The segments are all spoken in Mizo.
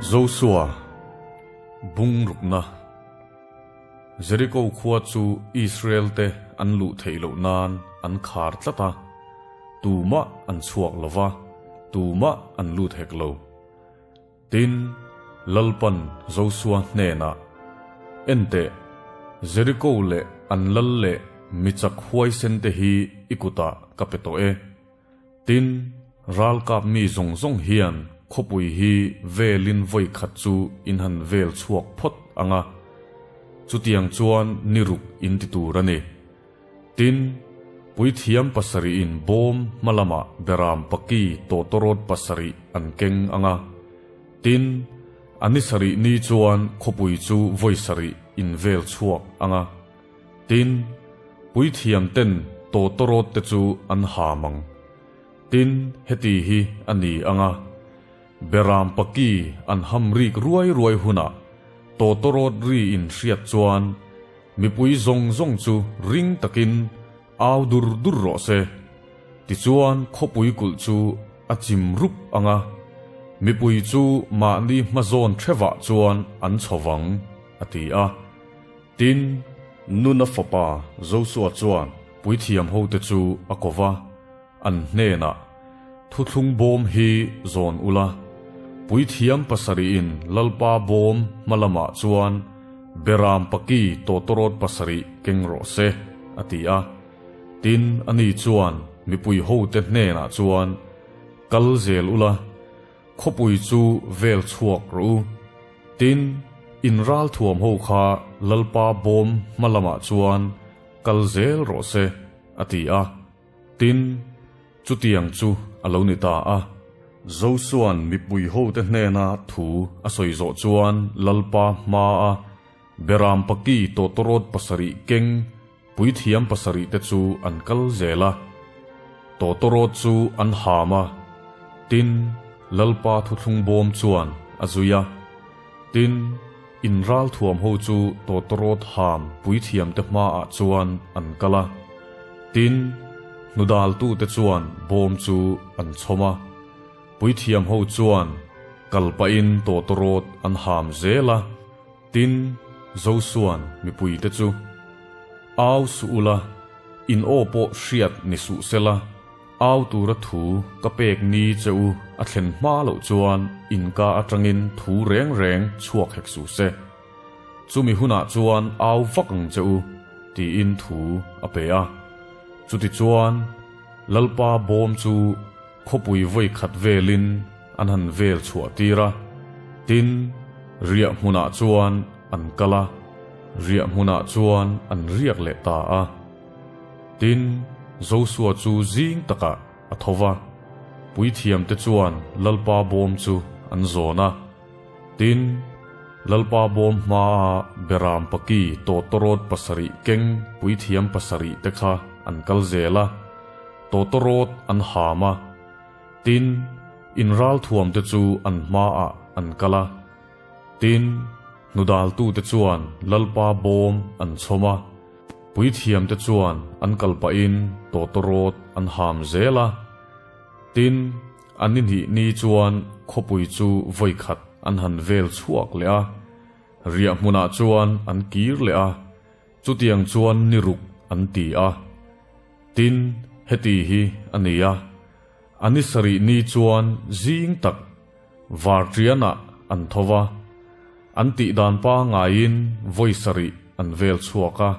Josua bungrukna Jeriko khua chu Israel-te an luh theih loh nan an khar tlat a, tumah an chhuak lo va, tumah an lut hek lo. Tin, Lalpan Josua hnenah, Enteh, Jeriko leh an lal leh mi chak huaisente hi i kutah ka pe tawh e. Tin, ralkap mi zawng zawng hian khawpui hi velin vawi khat chu in han vel chhuak phawt ang a, chutiang chuan ni ruk in ti tur a ni. Tin, puithiam pasarihin bawm hma lamah beram paki tawtawrawt pasarih an keng ang a. Tin, a ni sarih ni chuan khawpui chu vawi sarih in vel chhuak ang a. Tin, puithiam ten tawtawrawt te chu an ham ang. Tin, heti hi a ni ang a, beram paki an ham rik ruai ruai hunah tawtawrawt ri in hriat chuan mipui zawng zawng chu ring takin au dur dur rawh se. Tichuan khawpui kulh chu a chim rup ang a, mipui chu mahni hmazawn hrevah chuan an chho vang, a ti a. Tin, Nuna fapa Josua chuan puithiam hote chu a ko va, an hnenah, Thuthlung bawm hi zawn ula, puithiam pasarihin Lalpa bawm hma lamah chuan Beram paki tawtawrawt pasarih keng rawh se, a ti a. Tin, ani chuan mipui hote hnenah chuan, Kal zel ula, Khawpui chu vel chhuak rawh u. Tin, in ral thuam ho kha Lalpa bawm hma lamah chuan kal zel rawh se, a ti a. Tin, chutiang chu a lo ni ta a. Josua'n mipui hote hnena thu a sawi zawh chuan Lalpa hmaa Beram paki tawtawrawt pasarih keng Puithiam pasarih te chu an kal zel a, tawtawrawt chu an ham a, tin, Lalpa thuthlung bawm chuan a zui a. Tin, in ralthuam ho chu tawtawrawt ham puithiam te hmaah chuan an kal a, tin, hnudaltute chuan bawm chu an chhawm a, puithiam ho chuan kal pahin tawtawrawt an ham zel a. Tin, Josua'n mipuite chu, Au suh ula, in aw pawh hriat ni suh sela, au tura thu ka pek ni che u a thlen hma loh chuan in ka atangin thu reng reng chhuak hek suh se. Chumi hunah chuan au vak ang che u, tiin thu a pe a. Chutichuan, Lalpa bawm chu Khawpui vawi khat velin an han vel chhuah tir a, tin, riah hmunah chuan an kal a, riah hmunah chuan an riak leh ta a. Tin, Josua chu zing takah a tho va, puithiamte chuan Lalpa bawm chu an zawn a. Tin, Lalpa bawm hmaa Beram paki tawtawrawt pasarih keng puithiam pasarih te kha an kal zel a, tawtawrawt an ham a. Tin, in ralthuam te chu an hmaah an kal a. Tin, hnudaltute chuan Lalpa bawm an chhawm a, puithiam te chuan an kal pahin tawtawrawt an ham zel a. Tin, An ni hnih ni chuan khawpui chu vawi khat an han vel chhuak leh a, riah hmunah chuan an kir leh a, chutiang chuan ni ruk an ti a. Tin, heti hi a ni a, a ni sarih ni chuan zing tak varṭianah an tho va, an tih dan pangaiin vawi sarih an vel chhuak a,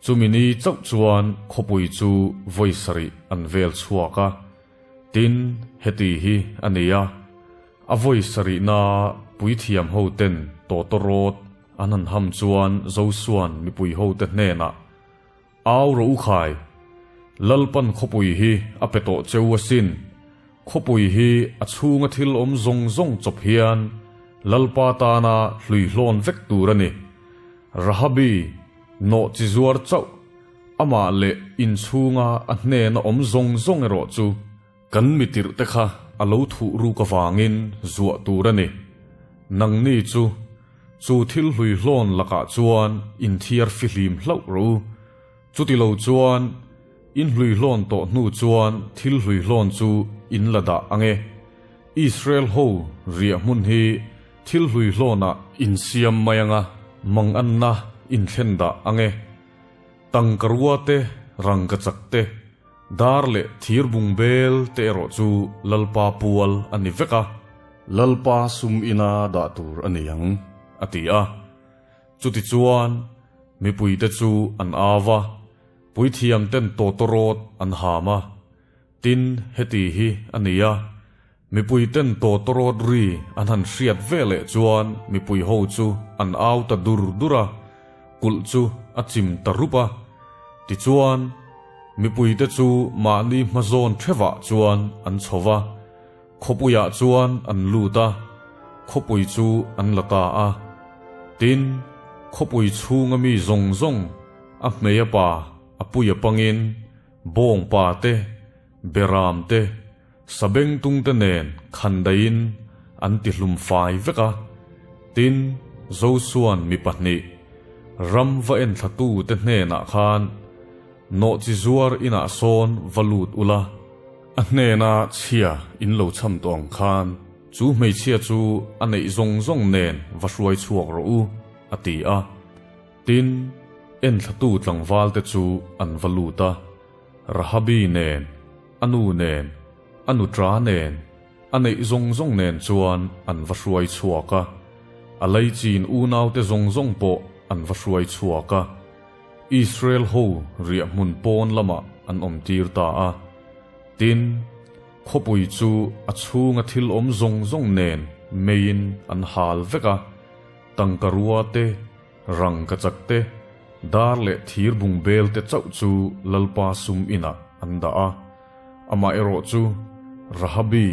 Chumi ni chauh chuan khawpui chu vawi sarih an vel chhuak a, tin, heti hi a ni a, a vawi sarihna puithiam hoten tawtawrawt an han ham chuan Josua'n mipui hote hnenah, Au rawh u khai, Lalpan khawpui hi a pe tawh cheu asin, khawpui hi a chhunga thil awm zawng zawng chawp hian Lalpa tana hluihlawn vek tur a ni. Rahabi, Nawh chi zuar chauh, amah leh inchhunga a hnena awm zawng zawng erawh chu kan mitirh te kha a lo thuh ruk avangin zuah tur a ni. Nangni chu, chu thil hluihlawn lakah chuan inthiar fihlim hlauh rawh u. Chuti lo chuan, in hluihlawn tawh hnu chuan thil hluihlawn chu in la dah ang e. Israel ho riah hmun hi. Thil hluihlawnah in siam mai anga, manganna in thlen dah ang e. Tangkarua te, rangkachak te, dar leh thir bungbel te erawh chu Lalpa pual a ni vek a. Lalpa sum ina dah tur a ni ang, a ti a. Chutichuan, mipuite chu an au va, puithiamten tawtawrawt an ham a. Tin, heti hi a ni a, mipuiten tawtawrawt ri an han hriat ve leh chuan mipui ho chu an au ta dur dur a, kulh chu a chim ta rup a. Tichuan, mipuite chu mahni hmazawn thevah chuan an chho va, Khawpuiah chuan an lut a, khawpui chu an la ta a. Tin, khawpui chhunga mi zawng zawng, a hmei a pa, a pui a pangin, bawngpa te, beram te, sabengtung te nen khandaiin an ti hlum fai vek a. Tin, Josua'n mi pahnih, ram va enthlatu te hnenah khan, Nawhchi zuar inah sawn va lut ula, A hnena chhia in lo cham tawh ang khan chu hmeichhia chu a neih zawng zawng nen va hruai chhuak rawh u, a ti a. Tin, enthlatu tlangvalte chu an va lut a, Rahabi nen, a nu nen, a nutra nen, a neih zawng zawng nen chuan an va hruai chhuak a. A laichin unaute zawng zawng pawh an va hruai chhuak a. Israel ho riahhmun pawn lamah an awmtir ta a. Tin, khawpui chu a chhunga thil awm zawng zawng nen meiin an hal vek a, tangkarua te, rangkachak te, dar leh thir bungbel te chauh chu Lalpa sum inah an dah a. Amaherawhchu, Rahabi,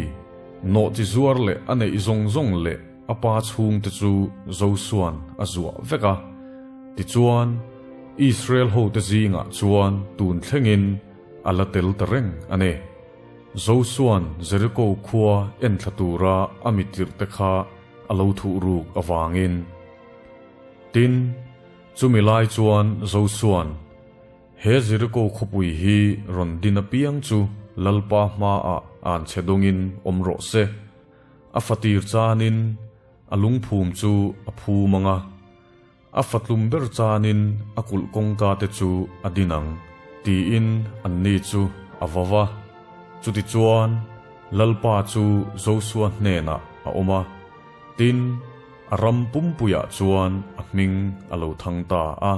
nawhchi zuar leh a neih zawng zawng leh a pa chhungte chu Josua'n a zuah vek a. Tichuan, Israel hote zingah chuan tun thlengin a la tel ta reng a ni. Josua'n Jeriko khua enthla tura a mitirhte kha a lo thuh ruk avangin. Tin, chumi lai chuan Josua'n, He Jeriko khawpui hi rawn din apiang chu Lalpa hmaah an che dawngin awm rawh se. A fatir chanin a lungphum chu a phum ang a, a fatlum ber chanin a kulh kawngka te chu a din ang, tiin anni chu a va va. Chutichuan, Lalpa chu Josua hnenah a awm a, tin, a ram pumpuiah chuan a hming a lo thang ta a.